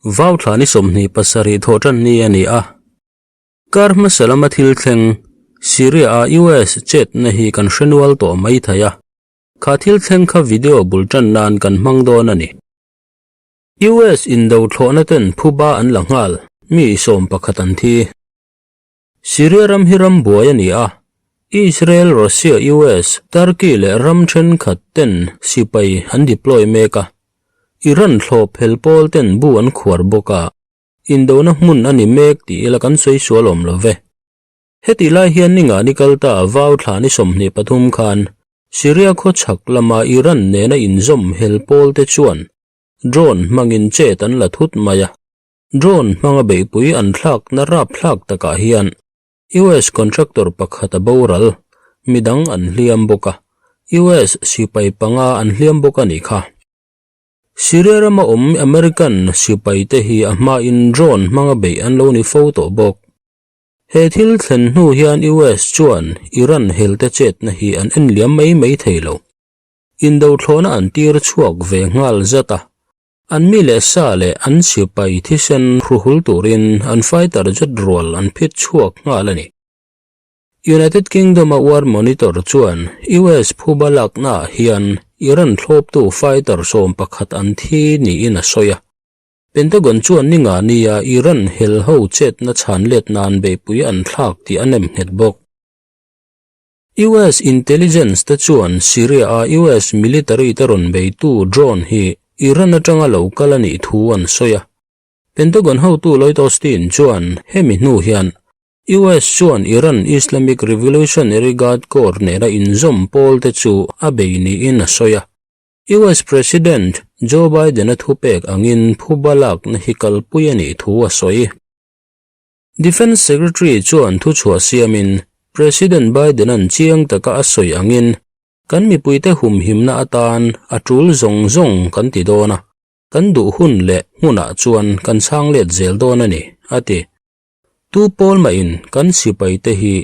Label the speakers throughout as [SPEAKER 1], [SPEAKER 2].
[SPEAKER 1] Vau thla ni 27 thawh tan ni a ni a. Kar hmasa lama thil thleng, Syria-a US chetna hi kan hre nual tawh mai thei a. Kha thil thleng kha video bul tan nan kan hmang dawn a ni. US indo thlawhna ten phuba an la nghal, mi 11 an thi. Syria ram hi ram buai a ni a, Israel, Russia, US, Turkey leh ram thenkhat ten sipai an deploy mek a, Iran thlawp phel pawl ten bu an khuar bawk a, indona hmun a ni mek tih ila kan sawi sual awm lo ve. Hetih lai hian ni ngah ni kal ta vau thla ni 23 khan Syria khawchhak lama Iran nena inzawm hel pawl te chuan drone hmangin chet an la thut mai a. Drone hmanga beihpui an thlakna rapthlak takah hian US contractor pakhat a boral, midang an hliam bawk a, US sipai panga an hliam bawk a nih kha. Syria rama awm American sipai te hi a hmain drone hmanga beih an lo ni fo tawh bawk. He thil thlen hnu hian US chuan Iran helte chetna hi an en liam mai mai thei lo. Indo thlawhna an tir chhuak ve nghal zat a. An mi leh sa leh an sipai thisen hruhul turin an fighter jet rual an phit chhuak nghal a ni. United Kingdom-a War Monitor chuan US phuba laknaah hian Iran thlawptu fighter 11 an thi niin a sawi a. Pentagon chuan ni nga nia Iran hel ho chetna chhan let nan beihpui an thlak tih a nem nghet bawk. US intelligence te chuan Syria-a US military te rawn beitu drone hi Iran atanga lo kal a nih thu an sawi a. Pentagon hotu Lloyd Austin chuan hemi hnu hian US chuan Iran Islamic Revolutionary Guard Corps nena inzawm pawl te chu a bei niin a sawi a. US President Joe Biden-a thupek angin phuba lakna hi kalpui a nih thu a sawi. Defence Secretary chuan thuchhuah siamin President Biden-a'n chiang taka a sawi angin kan mipuite humhimna atan a tul zawng zawng kan ti dawn a, kan duh hun leh hmunah chuan kan chhang let zel dawn a ni, a ti. Tu pawl mahin kan sipaite hi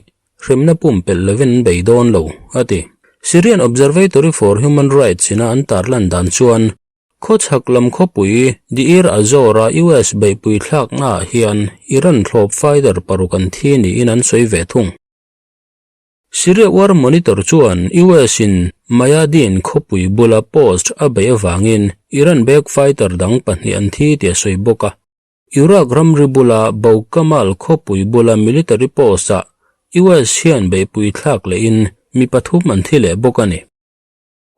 [SPEAKER 1] hremna pumpelh lovin an bei dawn lo, a ti. Syrian Observatory for Human Rights ina an tarlan dan chuan Khawchhak lam khawpui Deir ez-Zor-a US beihpui thlaknaah hian Iran thlawp fighter paruk an thi niin an sawi ve thung. Syria War Monitor chuan US-in Mayadeen khawpui bula post a beih avangin Iran back fighter dang pahnih an thi tih a sawi bawk a. Iraq ramri bula Boukamal khawpui bula military post-ah US hian beihpui thlak lehin mi pathum an thi leh bawk a ni.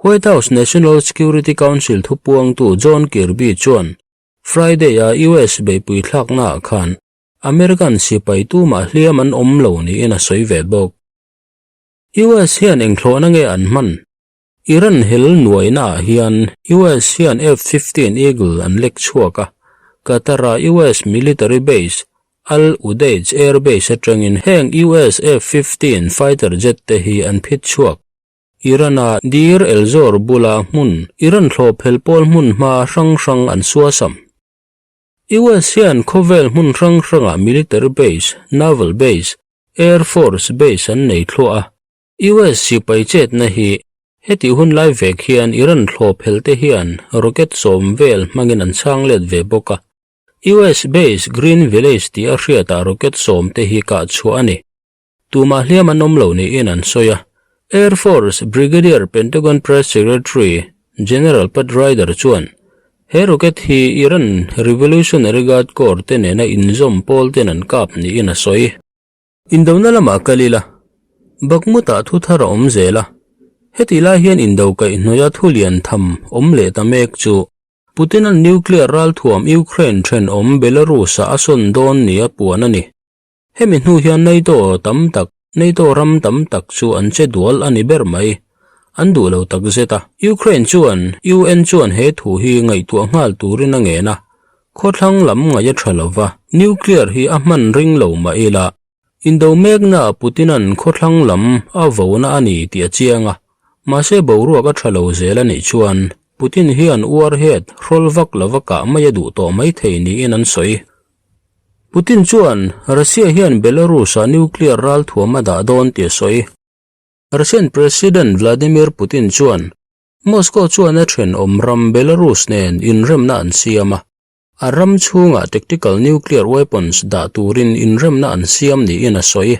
[SPEAKER 1] White House National Security Council thupuangtu John Kirby chuan Friday-a US beihpui thlaknaah khan American sipai tumah hliam an awm lo niin a sawi ve bawk. US hian engthlawhna nge an hman? Iran hel nuainaah hian US hian F-15 Eagle an lek chhuak a, Qatar-a US military base Al Udeid Air Base atangin heng US F-15 fighter jet te hi an phit chhuak. Iran-a Deir ez-Zor bula hmun Iran thlawp phel pawl hmun hma hrang hrang an suasam. US hian khawvel hmun hrang hrangah military base, naval base, air force base an nei thluah a. US sipai chetna hi hetih hun lai vek hian Iran thlawp phel te hian rocket 10 vel hmangin an chhang let ve bawk a. US base Green Village tih a hriatah rocket 10 te hi kah chhuah a ni. Tumah hliam an awm lo niin an sawi a. Air Force Brigadier Pentagon Press Secretary General Pat Ryder chuan he rocket hi Iran Revolutionary Guard Corps te nena inzawm pawl ten an kap niin a sawi. Indona lamah kal ila, Bakhmut-ah thu thar a awm zel a, hetih lai hian indo kaihhnawih a thu lian tham awm leh ta mek chu Putin-a'n nuclear ralthuam Ukraine thenawm Belarus-ah a sawn dawn nia puan a ni. Hemi hnu hian NATO tam tak, NATO ram tam tak chu an che dual a ni ber mai. An duh lo tak zet a. Ukraine chuan UN chuan he thu hi ngaihtuah nghal turin a ngen a. Khawthlang lam ngaih a tha lova, nuclear hi a hman ring lo mah ila, indo mekna Putin-a'n khawthlang lam a vona a ni tih a chiang a. Mahse boruak a tha lo zel a nih chuan Putin hian warhead hrawl vak lova kah mai a duh tawh mai thei niin an sawi. Putin chuan Russia hian Belarus-ah nuclear ralthuam a dah dawn tih a sawi. Russian President Vladimir Putin chuan Moscow chuan a thenawm ram Belarus nen inremna an siam a. A ram chhungah tactical nuclear weapons dah turin inremna an siam niin a sawi.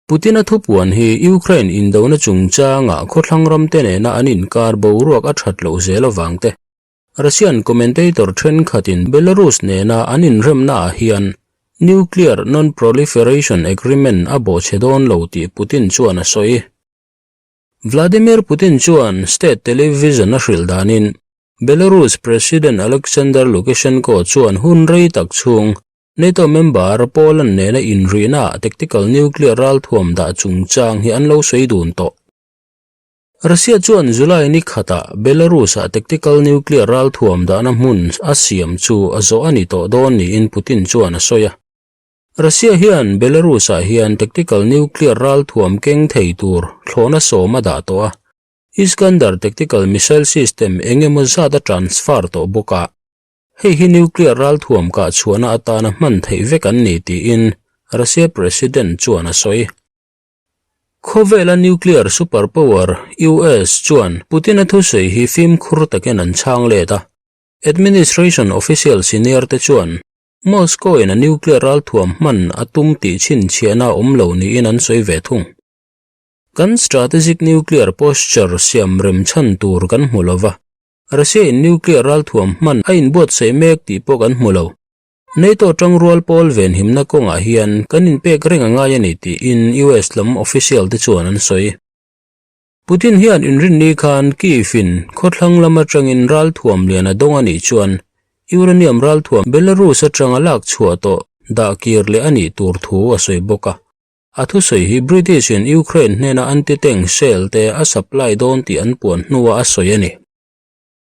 [SPEAKER 1] Putin-a thupuan hi Ukraine indona chungchangah khawthlang ramte nena an inkar boruak a that loh zel avang te, Russian commentator thenkhatin Belarus nena an inremnaah hian nuclear non-proliferation agreement a bawhchhe dawn lo tih Putin chuan a sawi. Vladimir Putin chuan state television a hrilh danin Belarus President Alexander Lukashenko chuan hun rei tak chhung NATO member Poland nena inrihnaah tactical nuclear ralthuam dah chungchang hi an lo sawi dun tawh. Russia chuan July ni khatah Belarus-ah tactical nuclear ralthuam dahna hmun a siam chu a zawh a ni tawh dawn niin Putin chuan a sawi a. Russia hian Belarus-ah hian tactical nuclear ralthuam keng thei tur thlawhna sawm a dah tawh a. Iskander tactical missile system eng emaw zat a transfer tawh bawk a, hei hi nuclear ralthuam kah chhuahna atana hman theih vek an ni tiin Russia President chuan a sawi. Khawvela nuclear superpower US chuan Putin-a thusawi hi fimkhur takin an chhang let a, administration official senior te chuan Moscow-in a nuclear ralthuam hman a tum tih chhinchhiahna a awm lo niin an sawi ve thung. Kan strategic nuclear posture siam rem chhan tur kan hmu lo va, Russia-in nuclear ralthuam hman a inbuatsaih mek tih pawh kan hmu lo. NATO tangrual pawl venhimna kawngah hian kan inpek reng a ngai a ni tiin US lam official te chuan an sawi. Putin hian inrinni khan Kyiv-in khawthlang lam atangin ralthuam lian a dawng a nih chuan uranium ralthuam Belarus atanga lak chhuah tawh dah kir leh a nih tur thu a sawi bawk a. A thusawi hi British-in Ukraine hnena anti-tank shell te a supply dawn tih an puan hnuah a sawi a ni.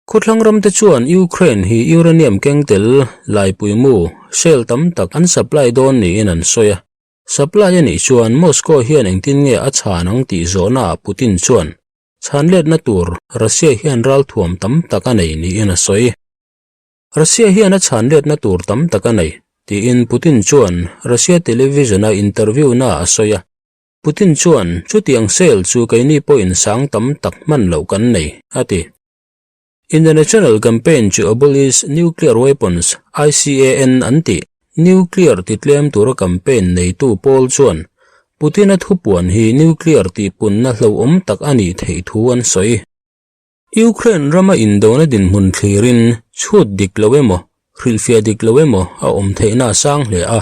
[SPEAKER 1] Khawthlang ramte chuan Ukraine hi uranium keng tel laipui mu shell tam tak an supply dawn niin an sawi a. Supply a nih chuan Moscow hian engtin nge a chhan ang tih zawhnaah Putin chuan chhanletna tur Russia hian ralthuam tam tak a nei niin a sawi. Russia hian a chhan letna tur tam tak a nei, tiin Putin chuan Russia television-a interview-naah a sawi a. Putin chuan, Chutiang sale chu keini pawhin sang tam tak hman loh kan nei, a ti. International Campaign to Abolish Nuclear Weapons, ICAN, an tih, nuclear titlem tura campaign neitu pawl chuan Putin-a thupuan hi nuclear tihpunna hlauhawm tak a nih theih thu an sawi. Ukraine rama indona dinhmun thlirin chhut dik lo emaw, hrilhfiah dik lo emaw a awm theihna a sang hle a.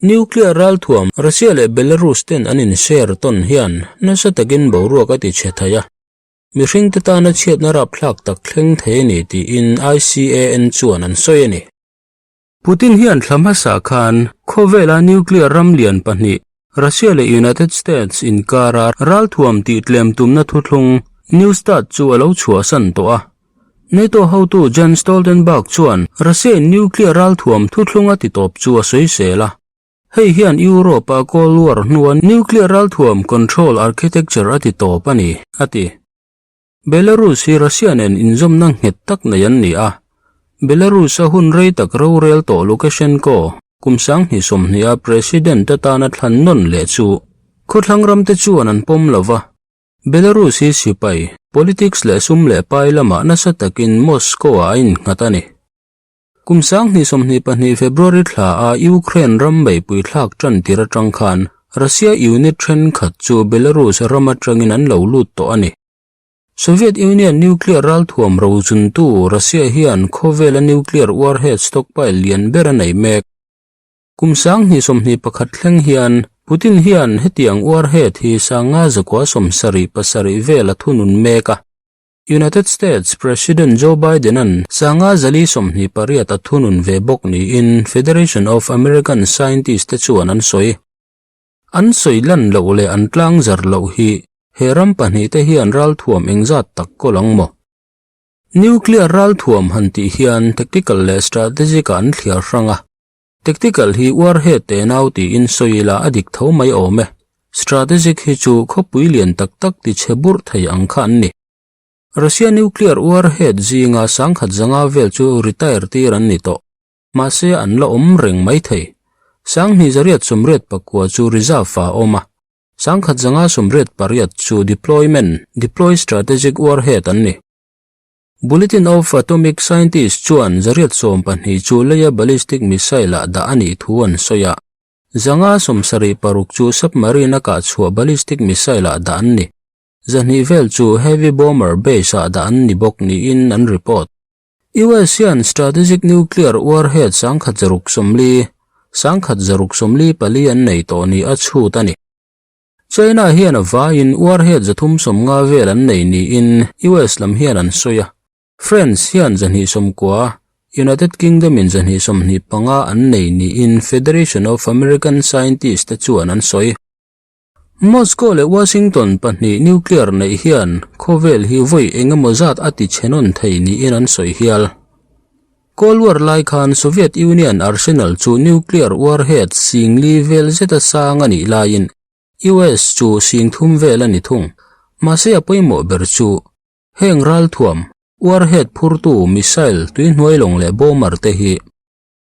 [SPEAKER 1] Nuclear ralthuam Russia leh Belarus ten an inshare tawn hian nasa takin boruak a ti chhe thei a, mihringte tana chhiatna rapthlak tak thleng thei a ni tiin ICAN chuan an sawi a ni. Putin hian thla hmasa khan khawvela nuclear ram lian pahnih Russia leh United States inkara ralthuam tih tlem tumna thuthlung New Start chu a lo chhuahsan tawh a. NATO hotu Jens Stoltenberg chuan Russia-in nuclear ralthuam thuthlung a titawp chu a sawisel a. Hei hian Europe-a Cold War hnua nuclear ralthuam control architecture a titawp a ni, a ti. Belarus hi Russia nen inzawmna nghet tak nei an ni a, Belarus-a hun rei tak rorel tawh Lukashenko kum sanghnih sawmhniha president atana thlan nawn leh chu khawthlang ramte chuan an pawm lo va. Belarus hi sipai, politics leh sum leh pai lamah nasa takin Moscow-ah a innghat a ni. Kum 2022 February thla a Ukraine ram beihpui thlak tan tir atang khan Russia unit thenkhat chu Belarus ram atangin an lo lut tawh a ni. Soviet Union nuclear ralthuam rochuntu Russia hian khawvela nuclear warhead stockpile lian ber a nei mek. Kum 2021 thleng hian Putin hian hetiang warhead hi 5,977 vel a thunun mek a. United States President Joe Biden-a'n 528 a thunun ve bawk niin Federation of American Scientists te chuan an sawi. An sawi lan loh leh an tlang zar loh hi he ram pahnihte hian ralthuam engzat tak kawl ang maw? Nuclear ralthuam han tih hian tactical leh strategic-ah an thliar hrang a. Tactical hi warhead tenau tiin sawi ila a dik tho mai awm e. Strategic hi chu khawpui lian tak tak ti chhe burh thei ang kha an ni. Russia nuclear warhead zinga sangkhat zanga vel chu retire tir an ni tawh. Mahse an la awm reng mai thei. Sanghnih zariat sawmriat pakua chu reserve ah a awm a. Sangkhat zanga 88 chu deployment, deploy strategic warhead an ni. Bulletin of Atomic Scientists chuan zariat 12 chu leia ballistic missile-ah dah a nih thu an sawi a. 576 chu submarine-a kah chhuah ballistic missile-ah dah an ni. 200 vel chu heavy bomber base-ah dah an ni bawk niin an report. US hian strategic nuclear warhead 1640, 1644 an nei tawh ni a chhut a ni. China hian a vaiin warhead 350 vel an nei niin US lam hian an sawi a. France hian 290, United Kingdom in 225 an nei niin Federation of American Scientists te chuan an sawi. Moscow leh Washington pahnih nuclear neih hian khawvel hi vawi eng emaw zat a ti chhe nawn thei niin an sawi hial. Cold War lai khan Soviet Union arsenal chu nuclear warhead 40 vel zeta sang a nih laiin US chu 30 vel a ni thung. Mahse a pawimawh ber chu heng ralthuam, warhead phurtu, missile, tuihnuai lawng leh bomber te hi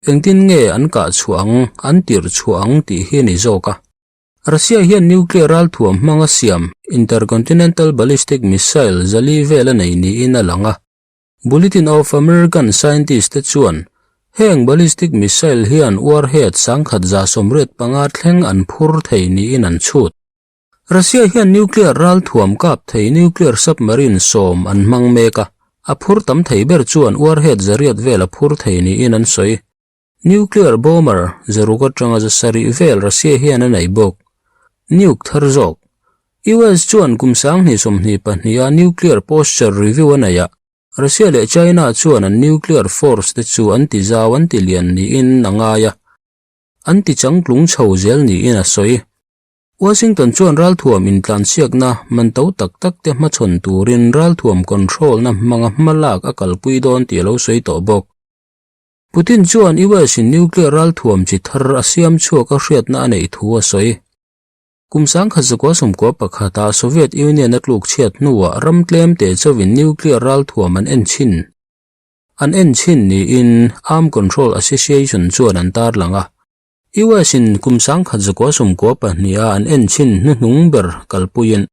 [SPEAKER 1] engtin nge an kah chhuah ang, an tirh chhuah ang tih hi a ni zawk a. Russia hian nuclear ralthuam hmanga siam intercontinental ballistic missile 400 vel a nei niin a lang a. Bulletin of American Scientists te chuan heng ballistic missile hian warhead 1185 thleng an phur thei niin an chhut. Russia hian nuclear ralthuam kap thei nuclear submarine 10 an hmang mek a, a phur tam thei ber chuan warhead 800 vel a phur thei niin an sawi. Nuclear bomber 600 atanga 700 vel Russia hian a nei bawk. Nuke thar zawk. US chuan kum 2022 a nuclear posture review a nei a, Russia leh China chuan an nuclear force te chu an ti zau an ti lian niin a ngai a, an ti changtlung chho zel niin a sawi. Washington chuan ralthuam intlansiakna man to tak tak te hmachhawn turin ralthuam control na hmanga hmalak a kalpui dawn tih a lo sawi tawh bawk. Putin chuan US in nuclear ralthuam chi thar a siam chhuak a hriatna a neih thu a sawi. Kum 1991 a Soviet Union a tluk chhiat hnuah ram tlem te chauhin nuclear ralthuam an en chhin. An en chhin niin Arm Control Association chuan an tarlang a. US in kum 1992 a an en chhin hnuhnung ber kalpuiin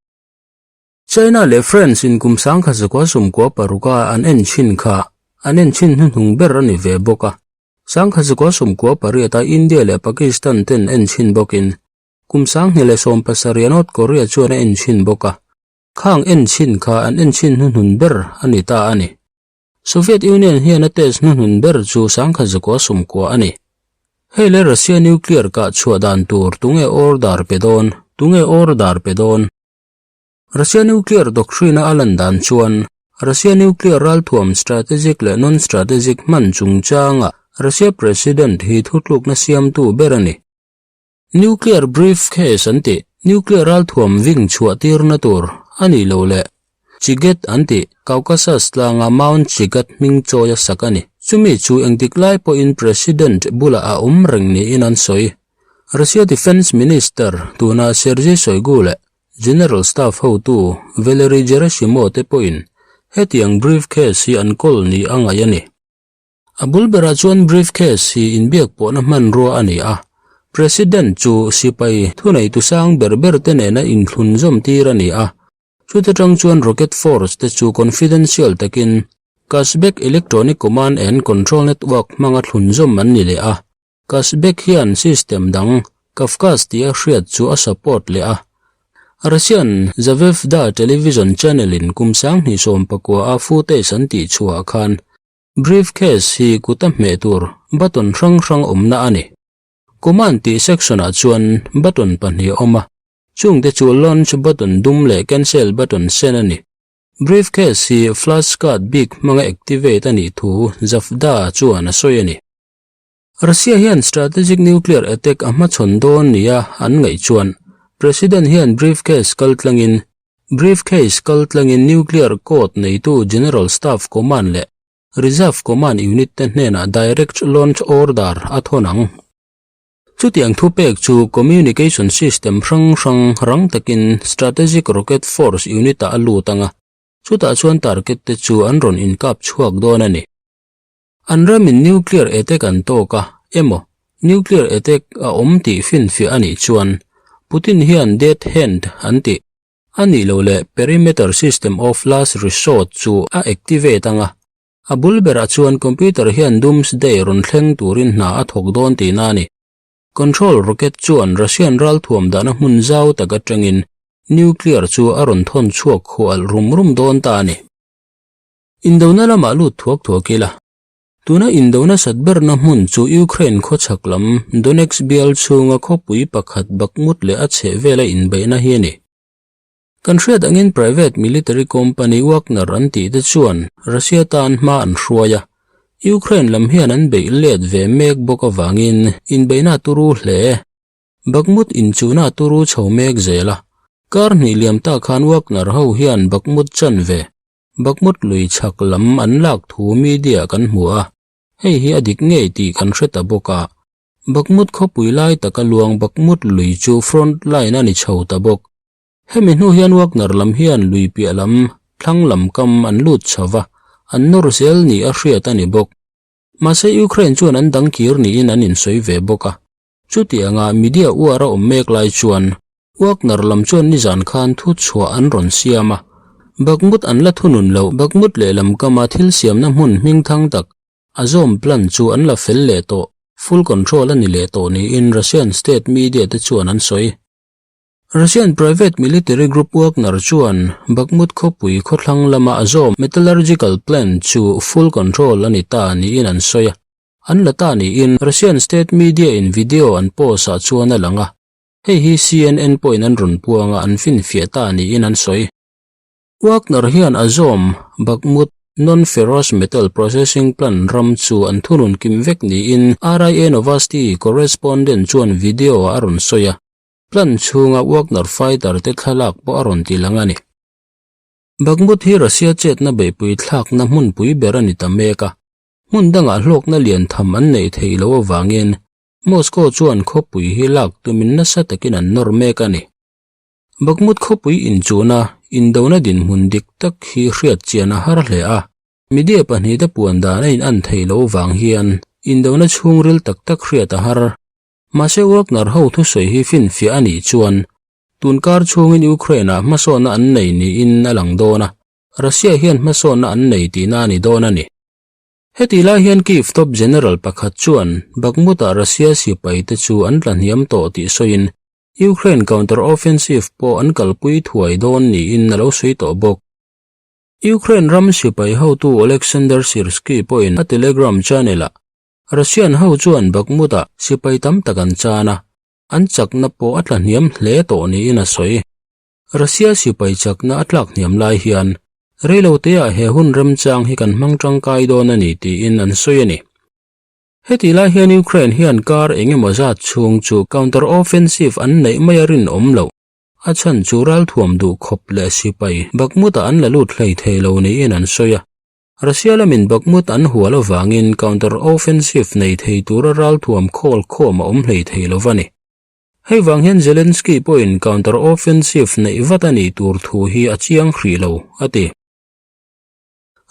[SPEAKER 1] China leh France in kum 1996 a an en chhin kha an en chhin hnuhnung ber a ni ve bawk a. 1998 a India leh Pakistan ten en chhin bawkin kum 2017 North Korea chuan a en chhin bawk a. Khang en chhin kha an en chhin hnuhnun ber a ni ta a ni. Soviet Union hian a test hnuhnun ber chu 1990 a ni. Hei le Russia nuclear kah chhuah dan tur tunge order pe dawn, tunge order pe dawn. Russia nuclear doctrine a lan dan chuan Russia nuclear ralthuam strategic leh non-strategic hman chungchanga Russia president hi thutlukna siamtu ber a ni. Nuclear briefcase an tih, nuclear ralthuam ving chhuah tirna tur a nih loh leh Chiget an tih, Caucasus tlanga Mount Chigat hming chawi a sak a ni. Chumi chu engtik lai pawhin president bulah a awm reng niin an sawi. Russia Defence Minister tuna Sergei Shoigu leh General Staff hotu Valery Gerasimov te pawhin hetiang briefcase hi an kawl ni a ngaih a ni. A bul berah chuan briefcase hi inbiak pawhna hmanrua a ni a, President chu sipai thuneitu sang ber ber te nena inthlun zawm tir a ni a, chuta tang chuan Rocket Force te chu confidential takin Kazbek Electronic Command and Control Network hmanga thlun zawm an ni leh a, Kazbek hian system dang Kavkaz tia hriat chu a support leh a. Russian Zvezda television channel-in kum 2019 a footage an tih chhuah khan Briefcase hi kuta hmeh tur button hrang hrang awmna a ni. Command tih section-ah chuan button pahnih a awm a, chungte chu launch button dum leh cancel button sen a ni. Briefcase hi flash card bik hmanga activate a nih thu Zvezda chuan a sawi a ni. Russia hian strategic nuclear attack a hmachhawn dawn nia an ngaih chuan President hian briefcase kaltlangin Briefcase kaltlangin nuclear code neitu General Staff Command leh Reserve Command Unit te hnenah direct launch order a thawn ang. Chutiang thupek chu communication system hrang hrang rang takin Strategic Rocket Force Unit-ah a lut ang a, chutah chuan target te chu an rawn inkap chhuak dawn a ni. An ramin nuclear attack an tawk a, emaw nuclear attack a awm tih finfiah a nih chuan Putin hian dead hand an tih. A nih loh leh Perimeter System of Last Resort chu a activate ang a. A bul berah chuan computer hian Doomsday rawn thleng turin hna a thawk dawn tihna a ni. Control rocket chuan Russian ralthuam dahna hmun zau tak atangin nuclear chu a rawn thawn chhuak khual rum rum dawn ta a ni. Indona lamah lut thuak thuak ila. Tuna indona sat berna hmun chu Ukraine khawchhak lam Donetsk bial chhunga khawpui pakhat Bakhmut leh a chhehvela inbeihna hi a ni. Kan hriat angin private military company Wagner an tih te chuan Russia tan hma an hruai a, Ukraine lam hian an beih let ve mek bawk avangin inbeihna a turu hle. Bakhmut inchuhna a turu chho mek zel a, kar hnih liam ta khan Wagner ho hian Bakhmut chanve Bakhmut lui chhak lam an lak thu media kan hmu a, hei hi a dik ngei tih kan hre ta bawk a. Bakhmut khawpui lai taka luang Bakhmut lui chu front line a ni chho ta bawk. Hemi hnu hian Wagner lam hian lui piah lam, thlang lam kam an lut chho va, an nawr zel ni a hriat a ni bawk. Mahse Ukraine chuan an dang kir niin an insawi ve bawk a. Chutianga media uar a awm mek lai chuan Wagner lam chuan nizan khan thu chhuah an rawn siam a, Bakhmut an la thunun loh Bakhmut lehlam kama thil siamna hmun hmingthang tak a zawm plan chu an la fel leh tawh, full control a ni leh tawh niin Russian state media te chuan an sawi. Russian private military group Wagner chuan Bakhmut khawpui khawthlang lama a zawm metallurgical plant chu full control a ni ta niin an sawi a, an la ta niin Russian state media in video an post ah chuan a lang a. Hei hi CNN pawhin an rawn puang a, an finfiah ta niin an sawi. Wagner hian a zawm Bakhmut Non-Ferrous Metal Processing Plant ram chu an thunun kim vek niin RIA Novosti correspondent chuan video-ah a rawn sawi a, plant chhunga Wagner fighter te thlalak pawh a rawn ti lang a ni. Bakhmut hi Russia chetna beihpui thlakna hmunpui ber a ni ta mek a, hmun dangah hlawkna lian tham an neih theih loh avangin Moscow chuan khawpui hi lak tumin nasa takin an nawr mek a ni. Bakhmut khawpui inchuhna, indona dinhmun dik tak hi hriat chian a har hle a. Media pahnihte puan dan a in-an theih loh vang hian indona chhungril tak tak hriat a har. Mahse Wagner ho thusawi hi finfiah a nih chuan tunkar chhungin Ukraine-ah hmasawnna an nei niin a lang dawn a, Russia hian hmasawnna an nei tihna a ni dawn a ni. Hetih lai hian Kyiv top general pakhat chuan Bakhmut-ah Russia sipaite chu an tla hniam tawh tih sawiin Ukraine counter-offensive pawh an kalpui thuai dawn niin a lo sawi tawh bawk. Ukraine ram sipai hotu Oleksandr Syrskyi pawhin a Telegram channel-ah Russian ho chuan Bakhmut-ah sipai tam tak an chan a, an chakna pawh a tla hniam hle tawh niin a sawi. Russia sipai chakna a tlak hniam lai hian reiloteah he hun remchang hi kan hmang tangkai dawn a ni tiin an sawi a ni. Hetih lai hian Ukraine hian kar eng emaw zat chhung chu counter offensive an neih mai a rinawm loh. A chhan chu ralthuam duh khawp leh sipai Bakhmut-ah an la lut hlei thei lo niin an sawi a. Russia lamin Bakhmut an hual avangin counter offensive nei thei tura ralthuam khawl khawm a awm hlei thei lo va ni. Hei vang hian Zelensky pawhin counter offensive neih vat a nih tur thu hi a chiang hrih lo, a ti.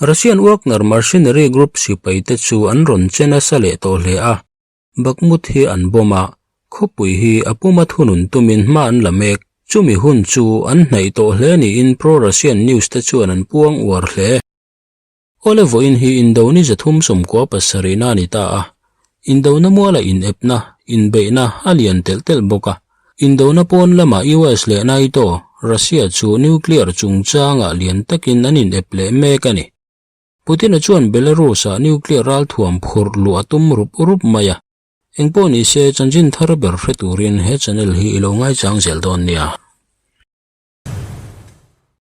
[SPEAKER 1] Russian Wagner mercenary group sipaite chu an rawn che nasa leh tawh hle a, Bakhmut hi an bomb a, khawpui hi a puma thunun tumin hma an la mek. Chumi hun chu an hnaih tawh hle niin pro-Russian news te chuan an puang uar hle. Awle vawiin hi Indoni 390 pasarihna a ni ta a, Indona muala inepna, inbeihna a lian telh telh bawk a. Indona pawn lamah US leh NATO, Russia chu nuclear chungchangah lian takin an inep leh mek a ni. Putin-a chuan Belarus-ah nuclear ralthuam phurh luh a tum rup rup mai a. Engpawh nise chanchin thar ber hre turin he channel hi i lo ngaichang zel dawn nia.